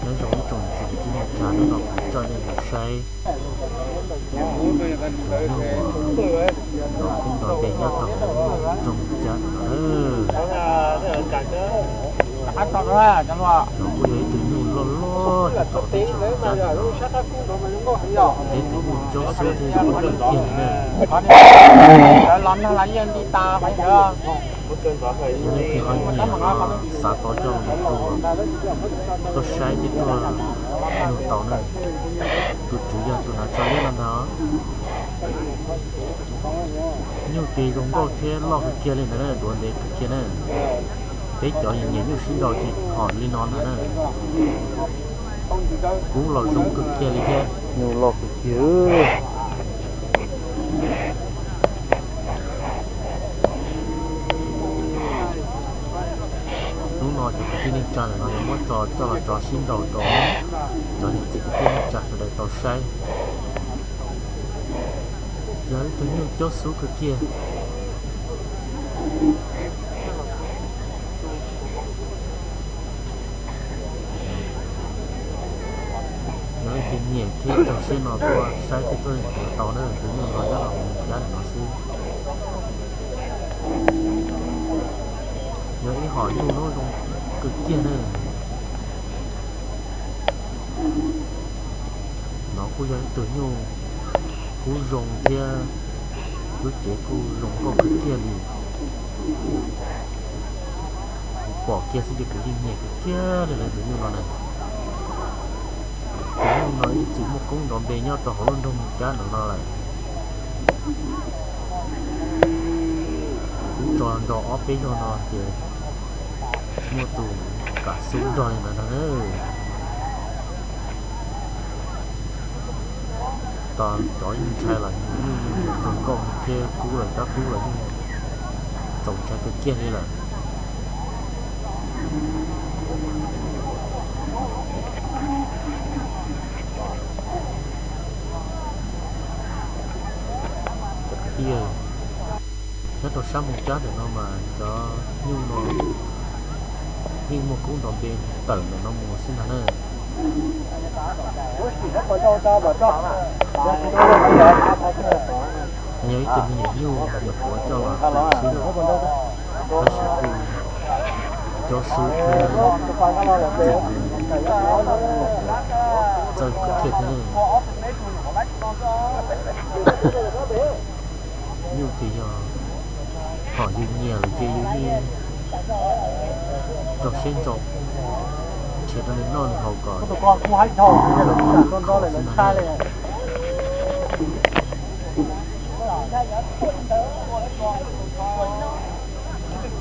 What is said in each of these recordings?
Nyob zoo ib tsoom niam txiv kwv tij neej tsa, hnub no kuv coj nej mus saib tus nyuj uas nrov koob nrov npe nyob rau hauv lub nroog Cab no na. Nov kuj yog ib tug nyuj loj loj nyob rau hauv teb chaws Cab no, yog ib tug nyuj cob xub thiab zoo nkauj kawg kiag li na. Yog leej twg ho nyiam no xav tau coj los mus tu, tuaj saib thiab tuaj nug tau na. Tus tswv yog tus hnav tsho liab no ntag. Nyuj ces zoo nkauj thiab loj kawg kiag li ntawd na, duav ntev kawg kiag na. Peb cov nyiam nyuj sib nraus ces hom li no ntag na. Kub los zoo kawg kiag li thiab, nyuj loj kawg kiag. Hnub no cov kwv tij neej tsa ntawm no yuav muab tso coj los tso sib nraus rau cov niam txiv kwv tij neej tsa sawv daws tau saib. Yog ib tug nyuj cob xub kawg kiag. Yog leej twg nyiam thiab txaus siab no tuaj saib thiab tuaj yuav tau na, tus nyuj no nyob rau hauv Moos Cab ntawm no xwb. Yog ib hom nyuj loj zoo kawg kiag na. Nov kuj yog ib tug nyuj kub zoo thiab lub cev kuj zoo nkauj kawg kiag li. Kuv pom kiag xwb ces kuv yeej nyiam kawg kiag li lawm tus nyuj no na. Tus nyuj no ib txwm muaj koob nrov npe nyob rau hauv lub nroog Moos Cab ntawm no lawm. Kuv tso nrog ob peb zaug no ces tsis muaj tus kam xub nrog li ntawd no na. Tos cov yeej ntshai los yeej zoo nkauj thiab kub los tab kub los yeej txaus ntshai kawg kiag li lawm. Cov kwv tij, nyob rau sab Moos Cab ntawm no mas cov nyuj no yeej muaj kub nrov npe tawm ntawm no mus xwb ntag na. Yog ib tug me nyuam nyuj nyuam qhuav coj los tu xwb no, tab sis kuj cob xub thiab ntxim txawj kawg kiag thiab na. Nyuj ces yog thaum yus nyiam lawm ces yus yeej rau siab ntso nrhiav rau nws noj nws haus kom zoo kho xwb ntag na.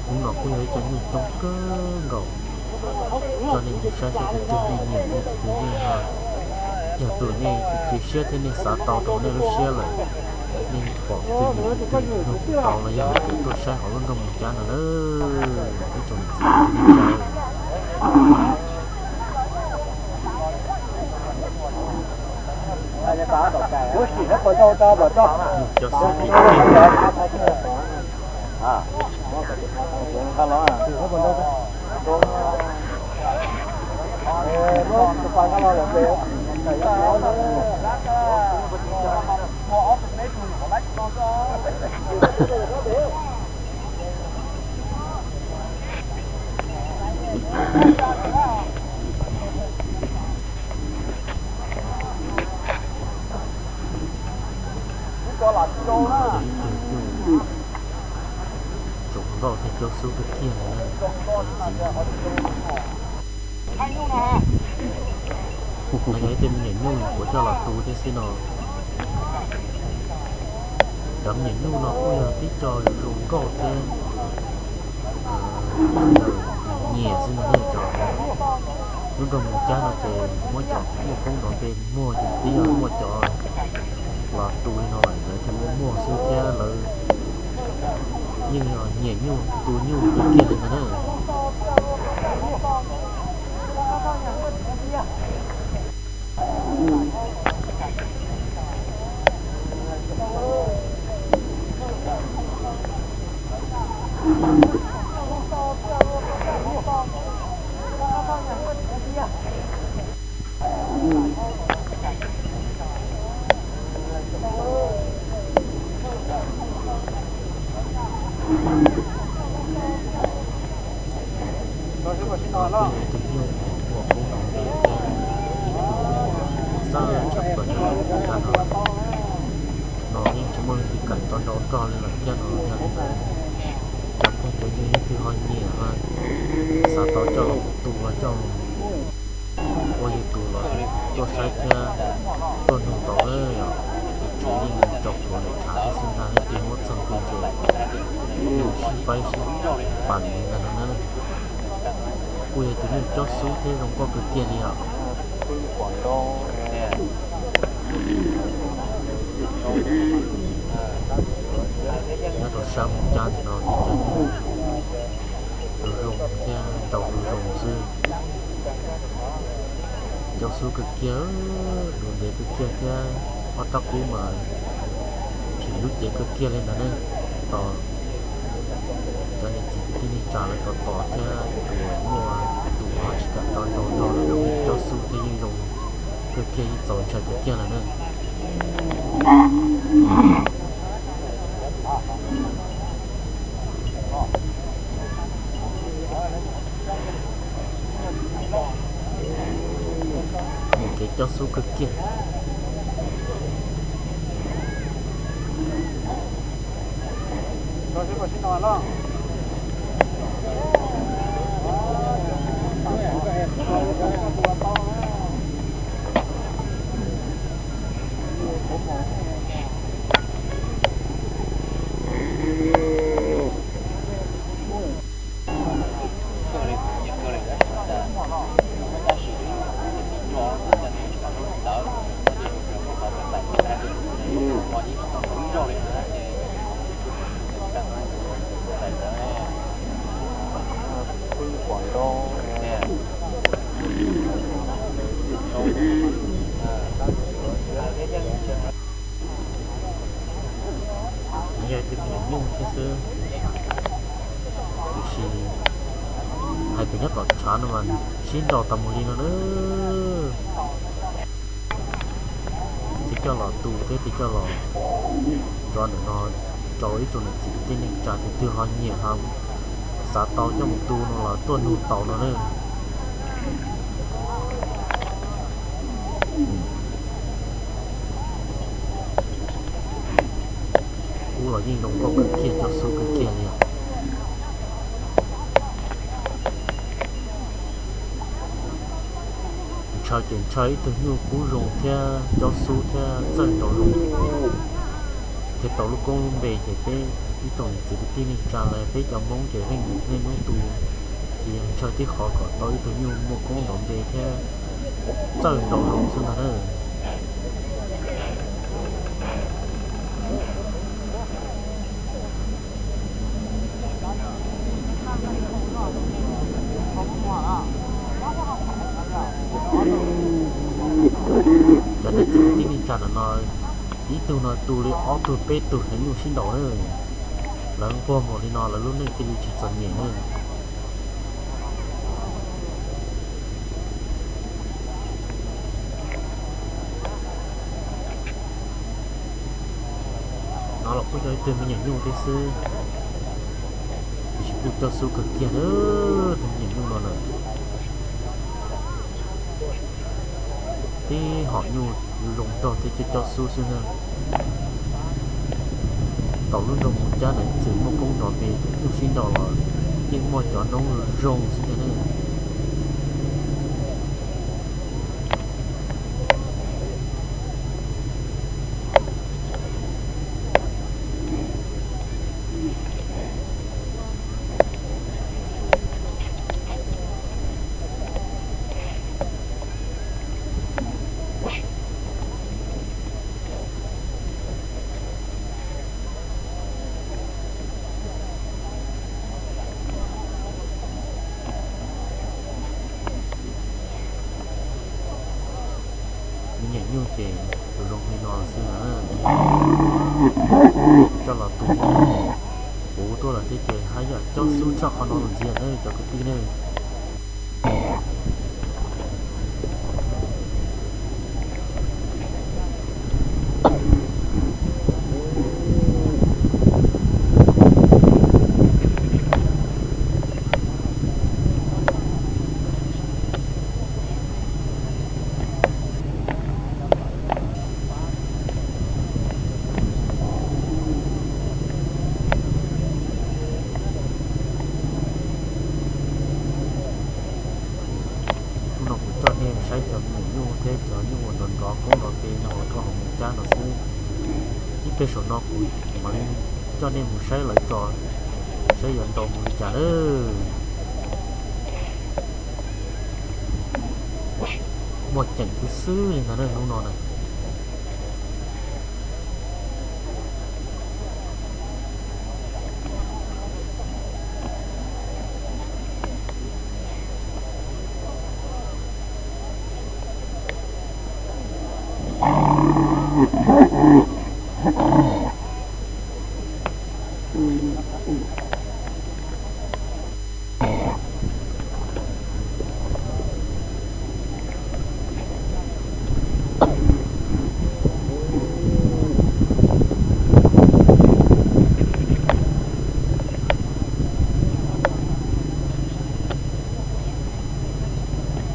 Hnub no kuj yog ib co nyuj coob kawg nkaus, coj nej mus saib seb tus twg nej nyiam nej tus twg nej ho yog tus nej cia siab thiab nej xav tau rau nej lub siab lawm, nej pom tus twg nyiam tus twg nug kuv tau los yog hais tias tuaj saib hauv lub nroog Moos Cab no na, ib tsoom niam txiv kwv tij neej tsa. Nyuj cob xub tiag tiag. Hnub no yog ib tug nyuj tsoom nkauj thiab cob xub kawg kiag li na. No yog ib tug me nyuam nyuj kuv coj los tu thiab xwb no. Cov me nyuam nyuj no kuj yog tib co zoo nkauj thiab sawv daws nyiam xwb ntag ne. Cov lub nroog Moos Cab no ces muab cov muaj koob nrov npe muag ces twb yog muaj cov los tu li no lawm lawv thiaj muaj muag xwb thiab lawv yeej yog nyiam nyuj tu nyuj kawg kiag li ntag na. Tus no kuj yog ib tug nyuj uas muaj koob nrov npe thiab ib tug uas txawj tshaj plaws nyob rau nram no. No yeej tsis muaj leej twg kam nrov nrov nrog li lawm thiab no. Yog li ntawd cov phooj cov ywg leej twg ho nyiam, xav tau coj los tu los coj ua yus tus los tuaj saib thiab tuaj nug tau na. Tus tswv yeej tso plhuav ntawm tshav thiab xwb ntag, leej twg muab txog twg ces yeej sib faib sib pam li ntag no na. Kuj yog tus nyuj cob xub thiab zoo nkauj kawg kiag li os. Nyob rau sab Moos Cab ntawm no teb chaws zoo thiab nraug zoo zoo xwb. Cob xub kawg kiag, duav ntev kawg kiag thiab ob rab qub mas phim lub cev kawg kiag li ntag ne. Tos cov niam txiv kwv tij neej tsa lawv tos tos thiab tus muaj tus ho tsis kam nrov nrov nrog lawm, cob xub thiab yeej zoo kawg kiag, yeej txaus ntshai kawg kiag lawm na. Mus kev cob xub kawg kiag. Nws yog ib tug me nyuam nyuj thiab xwb, tiam sis hais tias nyob tom tshav no mas sib nraus tas mus li no na. Ces coj los tu thiab ces coj los tso ntawm no rau ib tsoom niam txiv kwv tij neej tsa, tus twg ho nyiam ho xav tau coj mus tu no los tuaj nug tau no na. Kub los yeej zoo nkauj kawg kiag, cob xub kawg kiag li os. Ntshaw ces ntshaw ib tug nyuj kub zoo thiab cob xub thiab txawj nraus zoo, thiaj tau lub koob lub npe ces peb ib tsoom niam txiv kwv tij neej tsa lawv peb cov Hmoob ces yeej niaj hnub tu, ces yog ntshaw tib qhov kom tau ib tug nyuj muaj koob nrov npe thiab txawj nraus zoo xwb ntag na. Cov niam txiv kwv tij neej tsa ntawm no, ib tug no tu li ob tug peb tug heev nyuj sib nraus na. Lawv nquag mus li no lawv lub neej thiaj li tsis txom nyem na. No los kuj yog ib tug me nyuam nyuj thiab xwb, tiam sis kuj cob xub kawg kiag na, tus me nyuam nyuj no na. Tib hom nyuj zoo nraug thiab cob xub xwb na. Tau lub nroog Moos Cab ntawd txawm muaj koob nrov npe, nyuj sib nraus los yeej muaj cov noob zoo xwb ntag na. Me nyuam nyuj ces tus zoo li no xwb na. Coj los tu puv tuaj lawm thiab ces haj yam cob xub tshaj qhov no los ntxiv na cov kwv tij ne. Saib cov nyuj uas nrov nrov koob nrov pes no rau hauv mus cab no xwb. Ib pliag saum no kuv mam li coj nej mus saib lawv tso, saib yuav nrau mus li cas lawm. Muaj ceem xwb xwb li ntag hnub no na.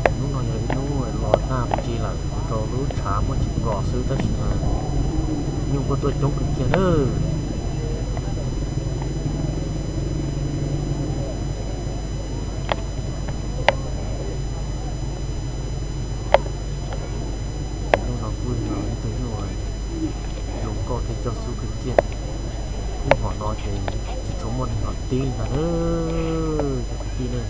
Hnub no yog ib hnub los nag me ntsis lawm, ua rau lub tshav muaj ntsis nkos xwb tab sis mas nyuj kuj tuaj coob kawg kiag nawb. Hnub no kuj yog ib tug nyuj zoo nkauj thiab coj xub kawg kiag. Lub hom no ces tsis tshua muaj neeg hom tib ntag nawb cov kwv tij ne.